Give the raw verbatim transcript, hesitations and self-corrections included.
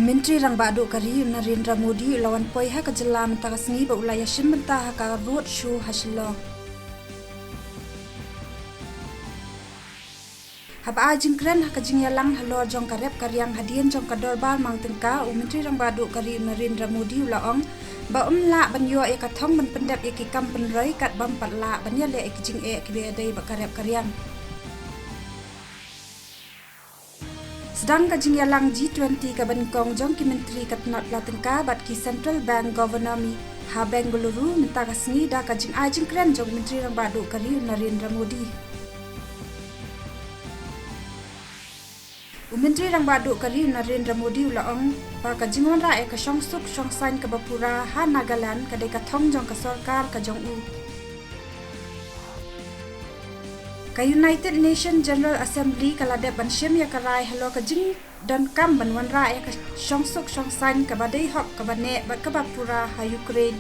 U Myntri Rangbah Duh ka ri u Narendra Modi u la wan poi ha ka jylla mynta ka sngi ba u la ïashim bynta ha ka road show ha Shillong. Haba ai jingkren ha ka jingïalang halor jong ka rep ka riang hadien jong ka dorbar mang tyngka, u Myntri Rangbah Duh ka ri u Narendra Modi u la ong ba um lah ban ïoh ïa ka thong ban pyndep ïa ki kam pynroi kat bym pat lah ban ïaleh ïa ki jingeh kiba ïadei bad ka rep ka riang. Sdang ka jingïalang G twenty kaba nyngkong jong ki myntri ka tnat pla tyngka bad ki Central Bank Governor Mei ha Bengaluru mynta ka sngi da ka jingai jingkren jong u Myntri Rangbah Duh ka ri u Narendra Modi. U Myntri Rangbah Duh ka ri u Narendra Modi u la ong ba ka jingwanrah ïa ka shongsuk shongsaiñ kaba pura ha Nagaland ka dei ka thong jong ka sorkar ka jong u. Ka United Nations General Assembly ka la dep ban shim ïa ka rai halor ka jingdonkam ban wanrah ïa ka shongsuk shongsaiñ kaba dei hok, kaba neh bad kaba pura ha Ukraine.